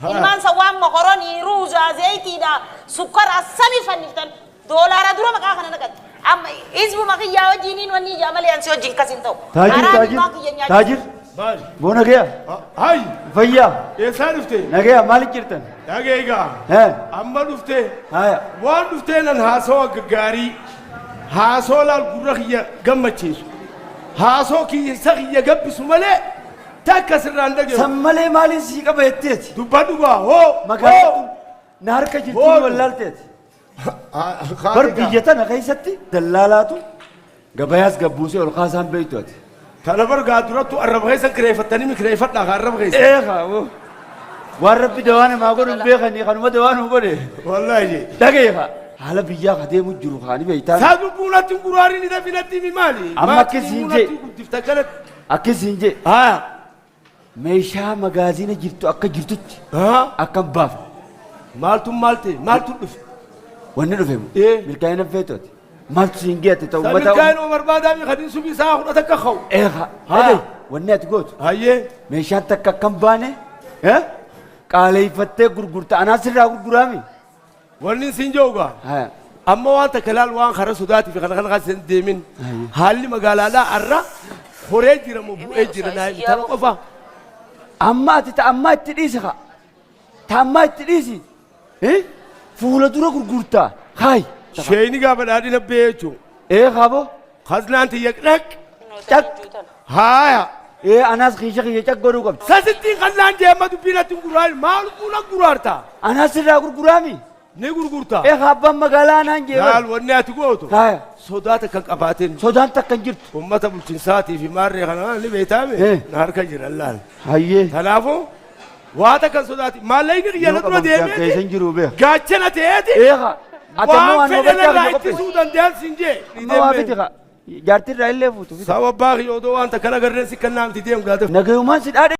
Ilmaan san waan mokoronii, ruuzaa, zayitiidha, sukkara samii fanniftan. Doolaara dura maqaa kana naqatte. Amma hizbuma kiyyaa wajjiniin wanni ijaa malee ansi wajjin kas hin ta'u. Taajir, Haraam taajir, ilmaan kiyya nyaachisa. taajir. Maali? Boo nagaya. Hay! Fayyaa. Eessaa dhufte? Nagaya maaliif jirtan? Dhagee egaa. Hee. Amma dhufte. Haya. Waan dhuftee nan haasawaa gaggaarii. Haasoo laal gurra kiyya gammachiisu. Haasoo kiyya isa kiyya gabbisu malee takka sirraan dhageeyu. San malee maaliin sii qaba jetteeti? Dubbadhu gaa hoo. Magaalaa tun na harka jirtu Hoo. wallaalteeti. Bar biyya tana keessatti dallaalaatu gabayaas gabbuusee ol kaasaan beektu ati. Tana bar gaa durattu arraba keessan kireeffattanii mi kireeffadhaa kaa arraba keessan. Eegaa woo. Waan rabbi dawaa namaa godhu hin beekanii kanuma dawaa nu godhe. Wallaahi. Dhageefa. Haala biyyaa ka deemu jiru kaani beektaa. Saa lubbuu natti hin guraarin ida finatti mi maali? Amma Maatii akkas hin natti jee. guddifta kanatti. Akkas hin jee. Haa. Meeshaa magaaziina jirtu akka jirtutti Haa. akka hin baafne. Maaltu maal ta'e? Maaltu dhufe? Wanni dhufe Ee. milkaa'ina feetu ati. Maaltu siin geette ta'u Saa uummata. milkaa'ina barbaadaa fi kan subii isaa 10 akka ka'u. Eegaa. Haa. Dhagahi. Wanni ati gootu. Hayyee. Meeshaan takka akka hin baane eh, qaaleeffattee gurgurta. Anaa sirraa gurguraami. Wanni siin jiru gaa. Haa. Amma waan takka laal waan karaa sodaatii fi kana kana keessa hin deemin. Haalli magaalaadhaa har'a horee jira moo bu'ee jira naa himi tana qofa. Amma ati ta ammaa itti dhiisi haa. Ta ammaa itti dhiisi. Eh? Fuula dura gurgurtaa. Haay. Sheeyni gaafa dhaadhina bee jechuun. Ee kaaboo. Kaznaan tiyya dhaq. Cak. Haaya. Ee anaas kiisha kiyya cak godhuu qabdi. Sasittiin kallaan jee amma dubbii natti hin guraarin maal fuula guraarta? Anaas sirraa gurguraami. Ni gurgurta. Ee abbaan magaalaa anaan jee. Laal wanni ati gootu. Haaya. Sodaa takka hin qabaatin. Sodaan takka hin jirtu. Ummata bulchinsaatii fi maarree kana ni beektaame. Eh. Na harka jira laal. Hayyee. Kanaafuu waa takka hin sodaati. Maallaqni kiyya na dura Keessa hin deemeeti. jiru beeka. Gaachana ta'eeti. Ee haa. Ati amma Waan waan fedhan hubachaa irraa kiyya qopheessi. ittisuu danda'an siin jee. Amma waa fiti haa. Jaartirraa illee fuutu. Sababa abbaa kiyya odoo waan takka agarreen si kannaa miti deemu gaafate. Nagayumaan si dhaadhe.